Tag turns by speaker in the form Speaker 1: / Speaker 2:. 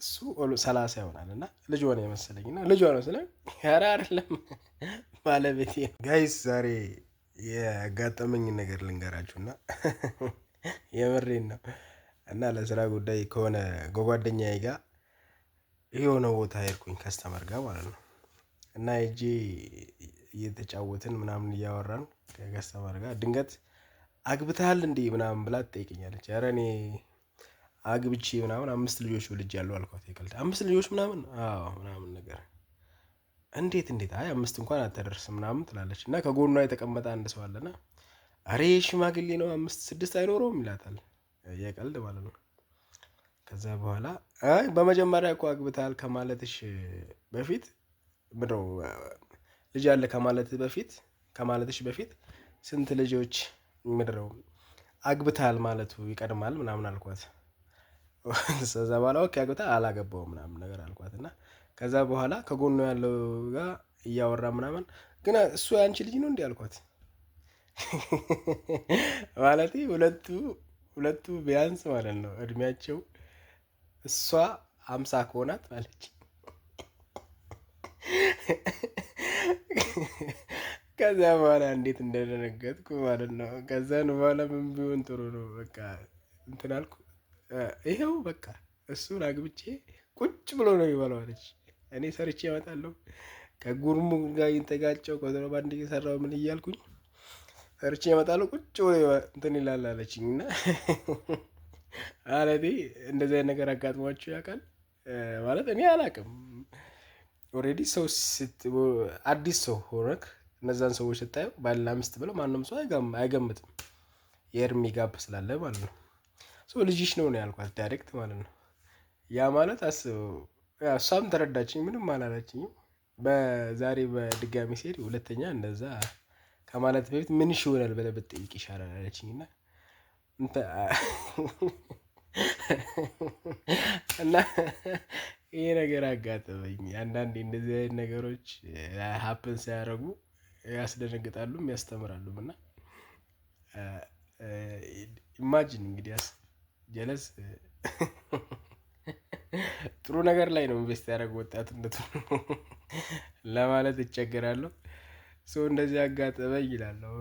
Speaker 1: እሱ 30 ይሆናል እና ልጅ ሆነ የመሰለኝ እና ልጅ ሆነ ስለ ኧረ አይደለም ባለቤቴ ነው። Guys ዛሬ ያጋጠመኝን ነገር ልንገራችሁና የምሬን ነው። እና ለስራ ጉዳይ ከሆነ ከጓደኛዬ ጋር የሆነ ቦታ ሄድኩኝ customer ጋር ማለት ነው። እና ሄጄ እየተጫወትን ምናምን እያወራን ከ customer ጋር ድንገት አግብተሃል እንዴ ምናምን ብላ ትጠይቀኛለች። ኧረ እኔ አግብቼ ምናምን 5 ልጆች ወልጃለሁ አልኳት። የቀልድ 5 ልጆች ምናምን አዎ ምናምን ነገር እንዴት እንዴት አይ 5 እንኳን አታደርስም ምናምን ትላለች። እና ከጎኗ የተቀመጠ አንድ ሰው አለና አሬ ሽማግሌ ነው 5 6 አይኖረውም ይላታል። የቀልድ ማለት ነው። ከዛ በኋላ አይ በመጀመሪያ እኮ አግብተሃል ከማለትሽ በፊት ምንድነው ልጅ አለ ከማለት በፊት ከማለትሽ በፊት ስንት ልጆች ምንድነው አግብተሃል ማለቱ ይቀድማል ምናምን አልኳት። ከዛ በኋላ okay አግብተሃል አላገባሁም ምናምን ነገር አልኳት። እና ከዛ በኋላ ከጎኑ ያለው ጋር እያወራ ምናምን ግን እሱ ያንቺ ልጅ ነው እንዴ አልኳት። ማለቴ ሁለቱ ቢያንስ ማለት ነው እድሜያቸው እሷ 50 ከሆናት አለች። ከዛ በኋላ እንዴት እንደደነገጥኩ ማለት ነው። ከዛን በኋላ ምን ቢሆን ጥሩ ነው በቃ እንትን አልኩ። ይኸው በቃ እሱን አግብቼ ቁጭ ብሎ ነው የሚበላው አለች። እኔ ሰርቼ እመጣለሁ ከጉርሙ ጋር እየተጋጨሁ ኮንትሮባንድ እየሰራሁ ምን እያልኩኝ ሰርቼ እመጣለሁ ቁጭ ብሎ እንትን ይላል አለችኝ። እና ማለቴ እንደዚህ አይነት ነገር አጋጥሟችሁ ያውቃል? ማለት እኔ አላውቅም። Already ሰው አዲስ ሰው ሆነክ እነዛን ሰዎች ስታየው ባልና ሚስት ብለው ማንም ሰው አይገምትም። የእድሜ gap ስላለ ማለት ነው። So ልጅሽ ነው ነው ያልኳት direct ማለት ነው። ያ ማለት አስበው እሷም ተረዳችኝ ምንም አላለችኝም። በዛሬ በድጋሚ ሲሄድ ሁለተኛ እንደዛ ከማለት በፊት ምንሽ ይሆናል ብለህ ብትጠይቅ ይሻላል አለችኝ። እና እና ይሄ ነገር አጋጠመኝ። አንዳንዴ እንደዚህ አይነት ነገሮች happen ሲያደርጉ ያስደነግጣሉም ያስተምራሉም። እና imagine እንግዲያስ ጀለስ ጥሩ ነገር ላይ ነው invest ያደረገው ወጣትነቱ ለማለት እቸገራለሁ። So እንደዚህ አጋጠመኝ ይላለሁ።